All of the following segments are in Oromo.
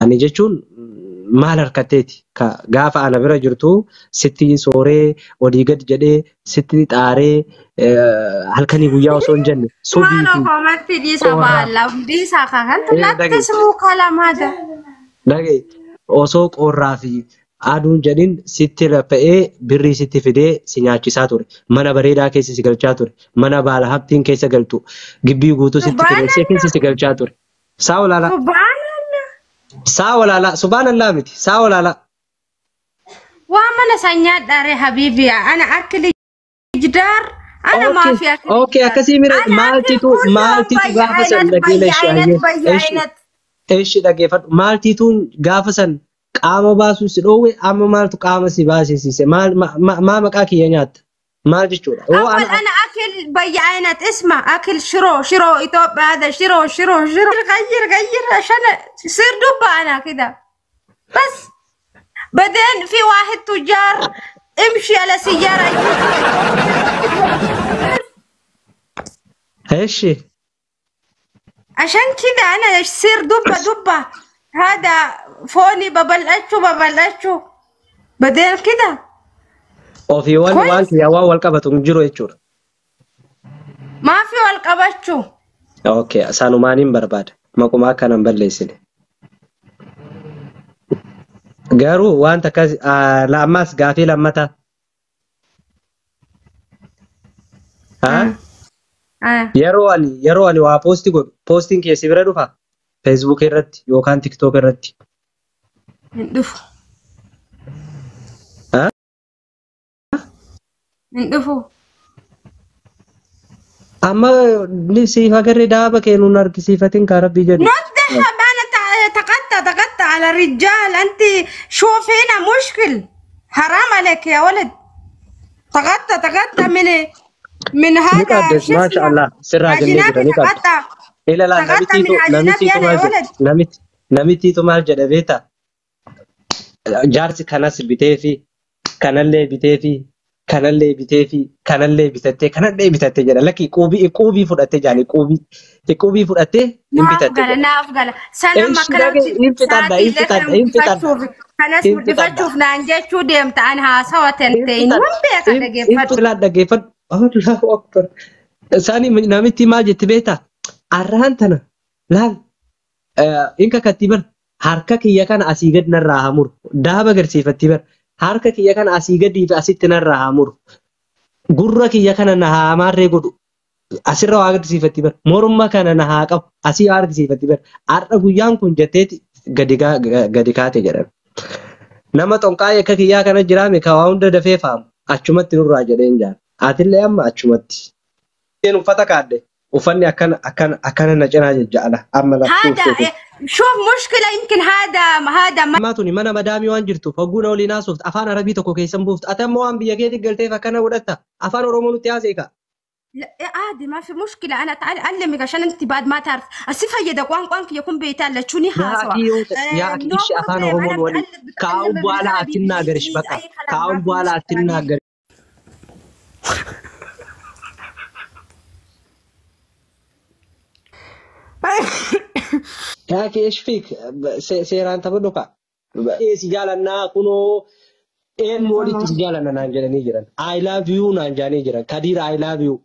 Ani jechuun maal harkatteeti ka gaafa ana bira jirtu sitti sooree olii gad jedhee sitti xaaree halkanii guyyaa osoo hin jenne subii Maaloo fi koomatti dhiisa qorraa baala dhiisa kantu dhage lattismuu kalamaada. dhage osoo qorraa fi aduun jedhin sitti rafa'ee birrii sitti fidee si nyaachisaa ture. Mana bareedaa keessa si galchaa ture. Mana baala habtiin keessa galtu gibbii guutuu sitti kireessee keessa Subhaanallah. si galchaa ture. Saa olaalaa. Subhaanallah. Saa olaalaa. Subhaanallaa miti. Saa olaalaa. Waa mana san nyaadhaare habiibi ana akli jidaar ana Okay. maafi akli Okay. jidaar Akkasii mira ana akli maaltitu kullum maaltitu gaafa san bayya dhageela bayya ishee aynet hayyee. bayya Eshi aynet. eshi dhageeffadhu. Maaltituun gaafa san qaama baasuu si dhoowwe amma maaltu qaama si baasisiise maal maa maqaa kiyya nyaatta maal jechuudha. Yoo أول ana أنا أكل بيا اسمع أكل شرو شرو إثيوبيا هذا شرو شرو شرو غير غير عشان يصير دبة أنا كده بس بعدين في واحد تجار امشي على سيارة eshi عشان كده أنا يصير دبة دبة هذا فوني ببلشو ببلشو بعدين كده ofii waan waan كويس kiyya waan wal qabatu hin jiru jechuudha. ما في والقبشو Okay. Sanumaaniin barbaada. Maquma akkanan balleessine. Garuu wanta akkas ammas gaafii lammataa. Haa? آه. آه. Yeroo ani waa poosti godhu poostiin kee si bira dhufa Facebook irratti yookaan TikTok irratti. ندفو Haa? ندفو Amma ni siif agarree daaba kee nuun argisiifatin kaa rabbii jedhu. نوت ذهب انا تقطع تقطع على الرجال انت شوف هنا مشكل حرام عليك يا ولد تغطى تغطى من Ni هذا qabdes شو maasha اسمه Allah sirraa jennee jira اجنبي ni qabde. تغطى Ila laa تغطى من namittiitu اجنبي namittiitu انا يا maal jedhe ولد namitti namittiitu maal jedhe beektaa? Jaarsi kanas bitee fi kanallee bitee fi kanallee bitee fi kanallee bitattee kanallee bitattee jedha lakki quubii quubii fudhattee jaani quubii quubii fudhattee hin ناف bitatte قال jedha. ناف قال سنة ما Eshi dhage كلمت hin fixadha ساعتي hin لك fixadha hin fixadha مدفتشوف كناس hin fixadha مدفتشوف نانجتشو ديمت عنها سوا hin تنتين fixadha وين بيك hin hin دقيقة fixadha dhaggeeffadhu. Allahu akbar. Isaanii namitti maal jetti beektaa? Arraan tana laal in kakatti bar harka kiyya kana asii gad narraa haa muru. Daaba agarsiifatti bar harka kiyya kana asii gadii fi asitti narraa haa muru. Gurra kiyya kana na haa maarree godhu. Asirra waa agarsiifatti bar morma kana na haa qabu. Asii waa agarsiifatti bar har'a guyyaan kun jetteeti gadi kaate jedhan. Nama xonqaa'ee akka kiyyaa kana jiraame ka waa hunda dafee faamu achumatti nurraa jedheen jaan. Atillee amma achumatti. Isheen uffata kaadde uffanni akkana akkana akkana na cinaa jejja'ala amma laftuu هذا ufteetu. شوف مشكلة يمكن هذا هذا ما Ammaa tuni mana madaamii waan jirtuuf hogguu na waliin haasoftu afaan arabii tokko keessan buuftu ati amma waan biyya keetti galteef akkana godhatta afaan oromoo nutti haasee لا إيه عادي ما في مشكلة أنا تعال أعلمك عشان أنت بعد ما تعرف الصفة يدا قوان قوان يكون بيتال تشوني yaa هاسوا akii yoo ta'e yaa akii نو ishee afaan بروبلم oromoon أنا waliin بتعلم kaa'uun بتعلم bu'aa بالعربي la'aatiin garish بالإنجليزي baqa أي كلام ما kaa'uun في bu'aa مشكلة la'aatiin حبيبي garish. Yaa akii ish fiik seeraan taphadhu kaa. Si jaalannaa kunoo eenyu walitti si jaalanna naan jedhanii jiran. I love you naan jedhanii jiran. Kadiir I love you.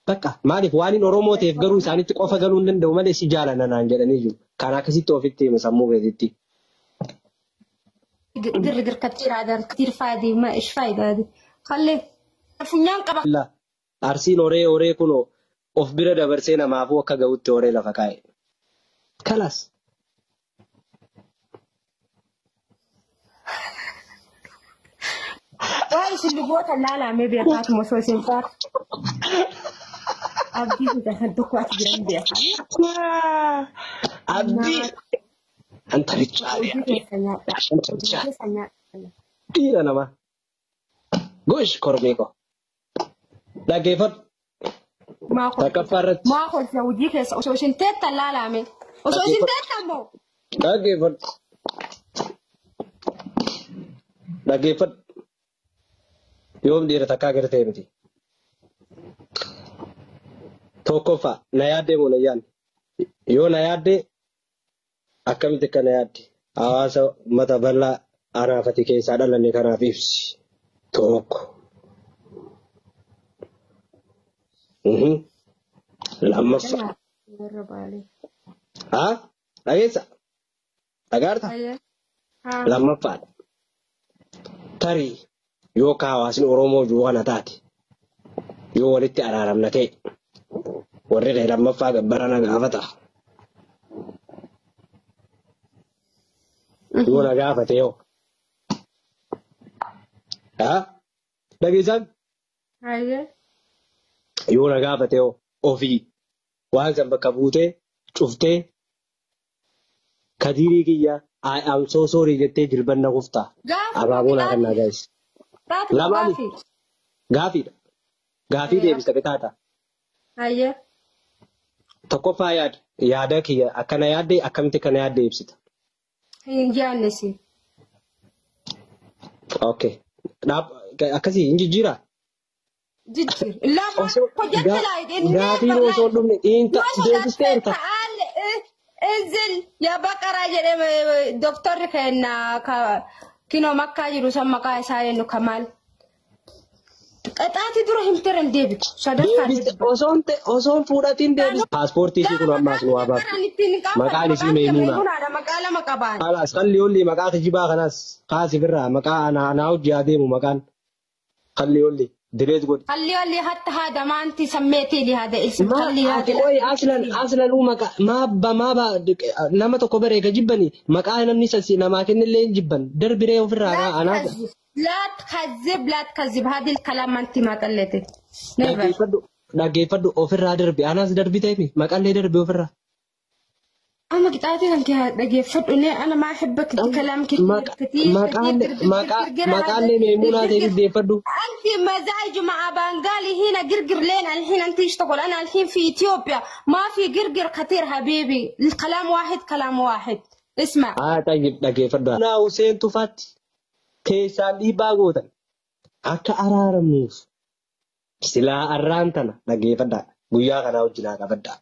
Bakka maaliif waan hin Oromoo ta'eef garuu isaanitti qofa galuu hin danda'u malee si jaalanna naan jedhanii jiru. Kan akkasitti ofitti hime sammuu keetitti. قر قر كثير هذا كثير فايدة ما إيش فايدة هذه خلي فنيان قبل La Arsiin horee horee kunoo of bira dabarsee namaafuu akka ga'utti horee lafa kaa'e. Kalas. وايش اللي قوت لا لا ما بيقات موسوسين فار أبدي كده هدوك وقت جنبي Abdii. Antarichaali hojii abdii. keessa nyaadha. Hojii Antarichaali. keessa nyaadha. Dhiira namaa. Gosh kormee koo. Dhaggeeffadhu. Maa kolfa. Takkaffaa irratti. Maa kolfa hojii keessa osoo isin teettan laalame. Osoo isin teettan moo? Dhaggeeffadhu. Dhaggeeffadhu. Yoom dhiira takkaa agartee miti. Tokkoffaa na yaaddee moo na yaadne? Yoo na yaadde akkamitti akka na yaadde? Hawaasa uummata bal'aa anaafati keessaa dhalanne kanaaf ibsi. Tokko. Lammaffaa. Haa? Dhageessa? Dhagaarta? Lammaffaadha. Tarii yookaan hawaasni Oromoo jiru kana taate yoo walitti araaramna ta'e warri lammaffaa gabbara na gaafata. Yoo na gaafate yoo. Haa? Dhageessaan? Yoo na gaafate yoo ofii waan san bakka buutee cuftee kadiirii kiyya I am so sorry jettee jilbanna kuftaa. Abaaboo naa kennaa guys. Lamaani gaafiidha. Gaafii deebista qixaaxa. Tokkoffaa yaada. Yaada kiyya akkana yaadde akkamitti akkana yaadde ibsita. Hin jaallesi. Okay. Akkasii hin jijjiiraa? Jijjiir. Lama hojjette laa. Gaafii osoo hin dhumne deebisteerta. انزل يا بقرة جري دكتور كنا كينو مكة جرو سما كاي ساي إنه كمال قطعتي دروهم ترن ديبك صدق Osoon fuudhatiin deebis. Paaspoortii ishii kun ammaas nu waabaaf. Maqaan ishii Meemuuna. Maqaa lama qabaan. Kalaas qalli olli maqaa kijibaa kanaas kaasi birraa maqaa anaa hojii adeemu maqaan qalli olli direet godhi. خلي ولي حتى هذا ما أنت سميتي لي هذا اسم خلي هذا. Ati aslan aslan maqaa maabba nama tokko bareega jibbani maqaa namni sassi namaa kennillee hin jibban darbiree ofirraa anaa. لا تكذب لا تكذب هذه الكلام ما أنت ما قلتي. Dhaggeeffadhu ofirraa darbi anaas darbi ta'e maqaallee darbi ofirraa. أنا قطعتي أنت dhaggeeffadhu أنا ما أحبك كلام كثير كثير. Maqaallee Meemuunaa ta'e deeffadhu. أنت مزاج مع بنغالي هنا قرقر لين الحين أنت تشتغل أنا الحين في إثيوبيا ما في قرقر كثير حبيبي الكلام واحد كلام واحد اسمع. طيب dhaggeeffadhu. Naa Hussein Tufaatti keessaan dhiibbaa gootan akka araaramnuuf silaa arraan tana dhaggeeffadhaa guyyaa kanaa wajjinaa qabadhaa.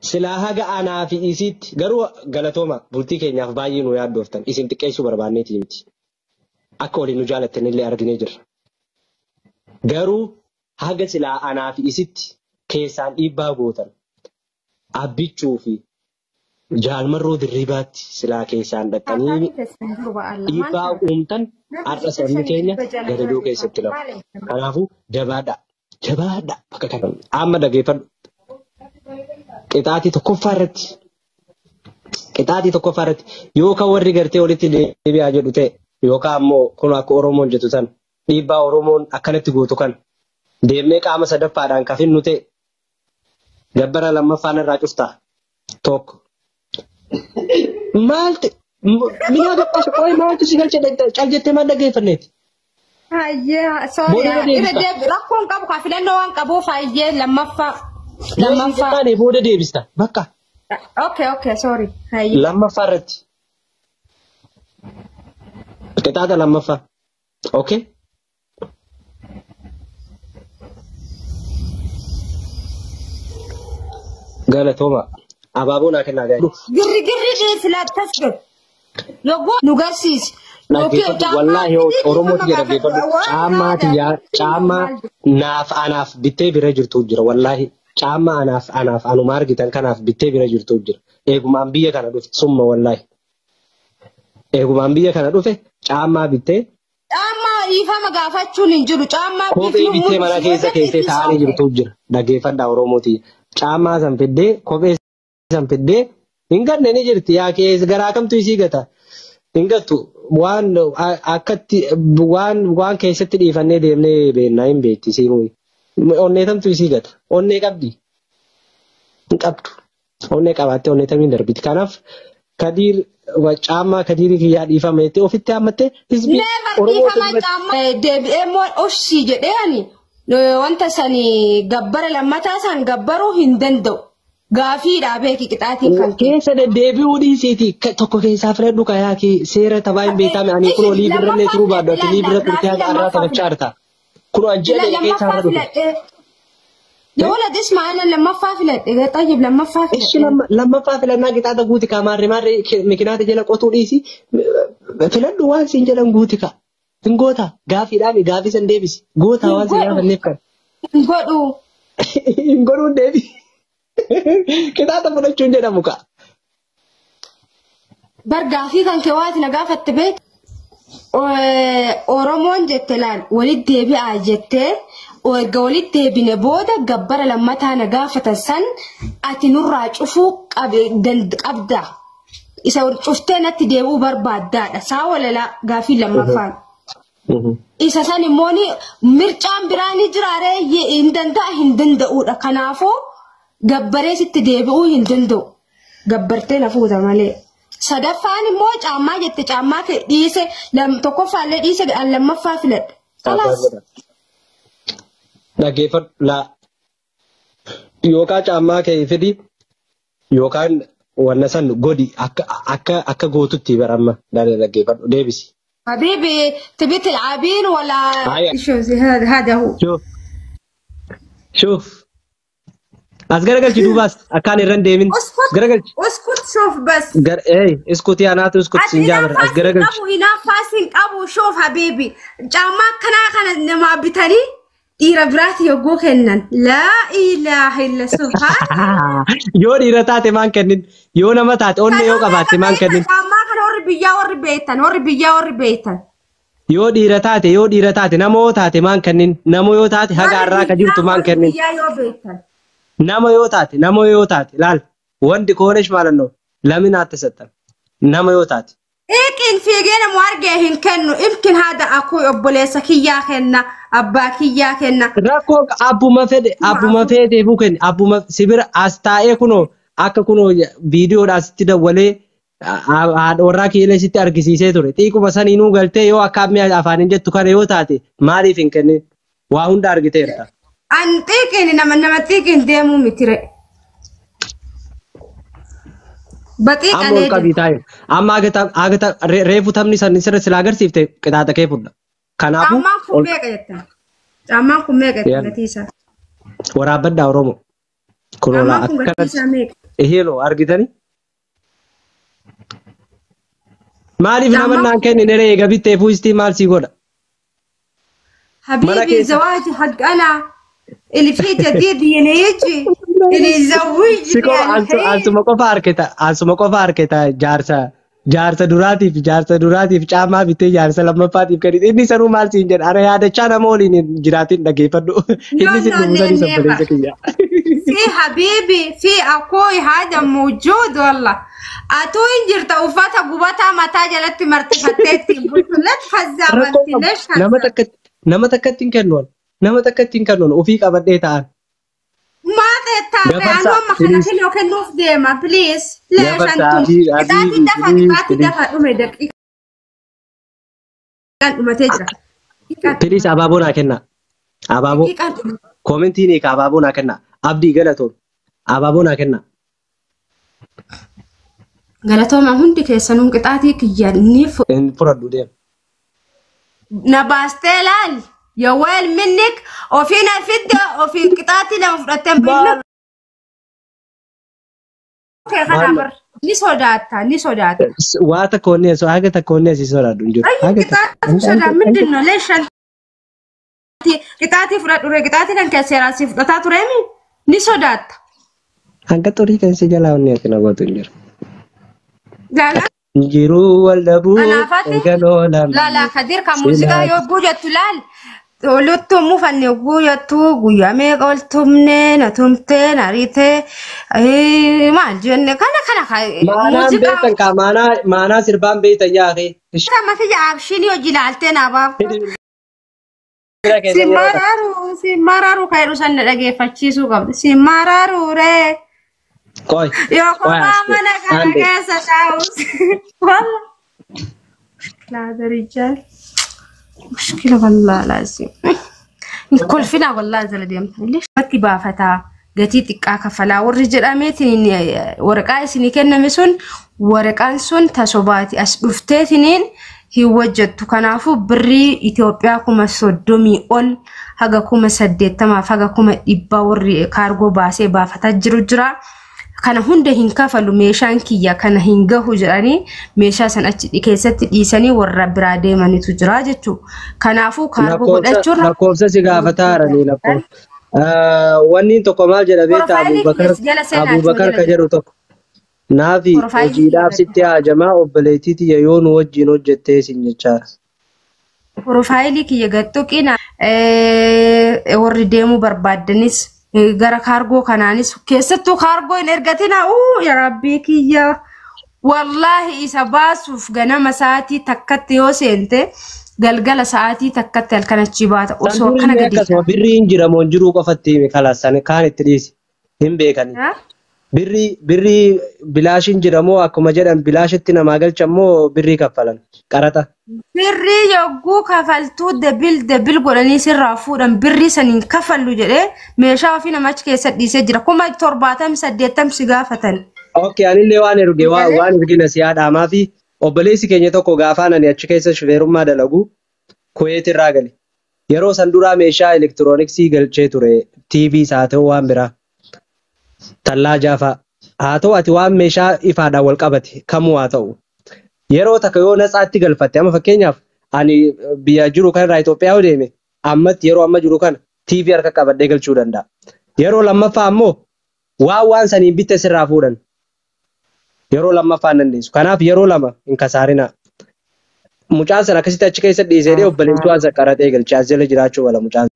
Silaa haga anaa fi isiitti garuu galatooma bultii keenyaaf baay'ee nu yaaddooftan isin xiqqeessuu barbaanneeti miti. Akka waliin nu jaalattan illee arginee jirra. Garuu haga silaa anaa fi isitti keessaan dhiibbaa gootan abbichuu fi jaalmarroo dirribaatti silaa keessaan dhaqanii dhiibbaa uumtan har'a sabni keenya gadadoo keessatti lafa. Kanaafuu jabaadhaa. Jabaadhaa bakka kana. Amma dhaggeeffadhu. Qixaatii tokkoffaa irratti yookaan warri gartee walitti deebi'aa jedhu ta'e yookaan ammoo kun akka Oromoon jettu san dhiibbaa Oromoon akkanatti gootu kan deemnee qaama sadaffaadhaan kafinnu ta'e gabbara lammaffaan irraa cuftaa tokko. Maaltu minaa gabbaasu qo'ee maaltu si galche cal jettee maal dhaggeeffanneeti? Hayyee sooriyaa irra deebi rakkoon qabu kaa filannoo waan qabuuf hayyee lammaffaa. Lammaffaa booda deebista bakka. Okay sorry. Lammaffaa irratti. Qixaaxa lammaffaa. Okay. Galatooma. Abaaboo naa kennaa gaa'e. Girri girri dhiisi laattas Yogguu nu garsiisi. Wallaahi Oromootti jedha dhaggeeffadhu. Caammaa tiyyaa caammaa naaf anaaf bittee bira jirtu jira wallaahi. Caammaa anaaf anaaf anuma argitan kanaaf bittee bira jirtu jira. Eegumaan biyya kana dhufe summa wallaahi. Eegumaan biyya kana dhufe caammaa bittee. Caammaa dhiifama gaafachuun hin jiru. Caammaa kophee bittee mana keessa keessee taa'anii jirtu jira. Dhaggeeffadhaa Oromooti. Caammaa san fiddee kophee san fiddee hin ganne ni jirti. Yaa keessa garaa kamtu isii gata. Hin gattu waan akkatti waan keessatti dhiifannee deemnee beennaa hin beekti isiin. Onnee tamtu isii gata. Onnee qabdi. Hin qabdu. Onnee qabaattee onnee tamiin darbiti. Kanaaf Kadiir caammaa Kadiirii kiyyaa dhiifame jettee ofitti haammattee hizbii Oromoo deebi'ee immoo obsii jedhee ani wanta sani gabbara lammataa san gabbaruu hin danda'u. Gaafiidhaa beeki qixaatiin kan keessa deddeebi'uu dhiisiiti tokko keessaa filadhu kayaa kee seera taphaa hin beekame ani kunoo liibirrallee turuu baadhu ati liibirra turtee haga arraa taphachaa jirta. Kunoo an ji'a meeqa keessaa irra dhufe. يا ولد اسمع انا لما فافلت طيب لما فافلت Ishi lammaffaa filannaa qixaaxa guuti kaa maarree maarree mikinaata jala qotuu dhiisi filadhu waan siin jedhan guuti kaa. Hin goota gaafiidhaan gaafii san deebisi goota waan siin gaafanneef kan. Godhu. Hin godhuun deebi. Qixaaxa fudhachuun jedhamu kaa. Bar gaafii kan kee waati na gaafatte beek. Oromoon jette laal walitti deebi'aa jettee erga walitti deebine booda gabbara lammataa na gaafatan san ati nurraa cufuu qabda. Isa cuftee natti deebi'uu barbaaddaadha. Saa walalaa gaafii lammaffaan. Isa san immoo mircaan biraa ni jiraaree hin danda'a hin danda'uudha. Kanaafuu gabbaree sitti deebi'uu hin danda'u. Gabbartee na fuuta malee. Sadaffaan immoo caammaa jette caammaa dhiise tokkoffaallee dhiise lammaffaa filadha. Kalaas. Dhaggeeffadhu laa yookaan caammaa kee fidi yookaan wanna san godhi akka akka akka gootutti baramma dhaggeeffadhu deebisi. حبيبي تبي تلعبين ولا هيا. شوف هذا هو. شوف شوف as garagalchi duubaas akkaan irra hin deemin اسكت garagalchi اسكت شوف بس. Ee iskutii anaatu iskut siin jaabara as garagalchi. qabu hinaaffaa sin qabu shoof habiibi caammaa akkanaa kana namaa bitanii dhiira biraati yogguu kennan laa ilaaha illa subhaan. Yoo dhiira taate maan kennin yoo nama taate onnee yoo qabaatte maan kennin. Caammaa kana warri biyyaa warri beektan warri biyyaa warri beektan. Yoo dhiira taate yoo dhiira taate nama yoo taate maan kennin nama yoo taate haga har'aa ka jirtu maan kennin. Biyyaa yoo beektan. Nama yoo taate nama yoo taate laal wanti koonesh maalanno lamin haa tasaxxan nama yoo taate. Eeqiin fiigee nama argee hin kennu imkin haada akuu obboleessa kiyyaa kenna abbaa kiyyaa kenna. Rakkoo abbuma fedhe abbuma feeteefuu kenni abbuma sibira as taa'ee kunoo akka kunoo viidiyoodhaan sitti dawwalee haadha warraa kiilee sitti argisiisee ture xiiquma saniinuu galtee yoo akka ammi afaaniin jettu kana yoo taate maaliif hin kennin waa hunda argiteerta. An xiiqiin nama nama xiiqiin deemuu mitire. Baxii Amma ol qalee qabii taa'e amma agata reefu taphni san sirra sila agarsiifte qixaaxa kee fudha. Kanaafuu Caammaan kun ol meeqa jettan? Caammaan kun meeqa jettan Yaa. gatii isaa? Waraabbadhaa Oromoo. Kun olaa Caammaan kun gatii akkanatti isaa meeqa? Hello argitanii? Maaliif nama Caammaan naan kennine ree eega bittee fuustii maal sii godha? Mana حبيبي keessa زواجي حق انا اللي فيه جديد يجي اللي si يزوجني qofa الحين. ansuma qofa harkita ansuma qofa harkita jaarsa jaarsa duraatiif jaarsa duraatiif caammaa bittee jaarsa lammaffaatiif kennite inni sanuu maal siin jedha ana yaadachaa nama waliin hin jiraatin dhaggeeffadhu No inni sin no dhumusanii never. sabboleessa kiyya. في حبيبي في اخوي هذا موجود والله اتو انجرت وفاتا قبطا متى جلت مرتفتي قلت لا تحزب Rakkoo انت qabu ليش nama حزب takkatti nama takkatti hin kennuun nama takkatti hin kennuun ofii qabadhee ta'an. ما تتابع Gafarsa انا ما خلنا please كله كنوف ديما بليز ليش gafarsa انتم abii قطعتي abii دفع please قطعتي please دفع أمي دقيقة أمي تجرا please abaaboo naa kenna abaaboo دقيقة koomentiin eeka abaaboo naa kenna abdii galatoon abaaboo naa kenna. Galatooma hundi keessanuu qixaatii kiyya ni Hin fudhadhu deema. na baastee laal yoo weel minnik ofii na fidde ofii qixaatii lama fudhatteen billu Maal kee kana maal bar ni sodaatta ni sodaatta. waa takka wanni asii haga takka wanni asii sodaadhu hin jiru Ayyi haga takka qixaatii sodaa mindin no leeshan qixaatii fudhadhu ree qixaatii kan kee seeraan si fudhataa tureemi ni sodaatta. Hanga xurii kan si jalaa wanni ati na gootu hin jiru. Laalaa Jiruu wal dhabuu Anaafati eegaloo lamne laalaa kadir kan muuziqaa silaa yoo guujattu laal oluttu mufanne guujattu guyyaa meeqa ol tumne na tumtee na riitee maal jenne kana kana Maanaan muuziqaa beektan kaa maanaa maanaa sirbaan beektan yaaqee. Kama kiyya akshinii hojii laaltee naa baafta. Bira Si keessan yeroo ta'u. maraaru si maraaru kan jedhu san na dhageeffachiisuu qabdi. Si maraaru ree. Qoy Yoo qoy kophaa as mana kana ande keessa taa'us. Walla. Laa darijaan. مشكلة والله العظيم kolfina wallahi jala deemtan illee bakki baafataa gatii xiqqaa kafalaa warri jedhameetiin waraqaa isinii kenname sun waraqaan sun tasobaati as dhufteetiniin hin hojjettu kanaafuu birrii Itoophiyaa 30,000 ol Haga 80,000 haga 100,000 warri kaargoo baasee baafataa jiru jira. Kana hunda hin kafalu, meeshaan kiyya kana hin gahu jedhanii meeshaa san achi keessatti dhiisanii warra biraa deemanitu jira jechuudha. Kanaafuu kaargoo godhachuurra Lakkoofsa si gaafataa jiranii lakkoofsa. Wanni tokko maal jedha beektaa? Profaayilii Abubakar kiyya jala seenaa Abubakar jala ka jedhu tokko. Naafi Profaayilii hojiidhaaf kiyya sitti hajamaa, obboleettii tiyya yoo nu wajjin hojjettee sin jechaadha. Profaayilii kiyya gattuqina warri deemuu barbaaddanis gara kaargoo kanaanis, keessattuu kaargoo hin ergatina. Uu yaa rabbii kiyya, wallaahi isa baasuuf ganama sa'aatii takkatti yoo seente, galgala sa'aatii takkatti halkan achi baata San osoo akkana durillee gadi. Akkasuma birrii hin jiramoo hin jiruu qofatti himi, kalas san kaan itti dhiisi hin beekani. Birrii bilaashiin jiramoo, akkuma jedhan bilaashitti namaa galchammoo birrii kaffalan qaraxa? Birrii yogguu kafaltuu double double godhanii sirraa fuudhan. Birrii saniin kafallu jedhee meeshaa ofii nama achi keessa dhiisee jira. 70,000 80 si gaafatan. Okay, anillee waan erge waan ergina si haadhaamaa fi obboleessi keenya tokko gaafaan ani achi keessa shufeerummaa dalagu Kuweet irraa gale. Yeroo san duraa meeshaa elektirooniksii galchee ture, TV haa ta'u waan biraa. Tallaa jaafaa. Haa ta'u ati waan meeshaa ifaadhaan wal qabate kamuu haa ta'u. Yeroo takka yoo natsaatti galfatte, amma fakkeenyaaf ani biyya jiru kanarraa Itoophiyaa yoo deeme, ammatti yeroo amma jiru kana TV harka qabadhee galchuu danda'a. Yeroo lammaffaa ammoo waan saniin bitte sirraa fuudhan. Yeroo lammaffaa hin dandeessu. Kanaaf yeroo lama hin kasaarinaa. Mucaan sana akkasitti achi keessa dhiisee obboleessi waan sana qaraxee galchee as jala jiraachuu mala mucaan.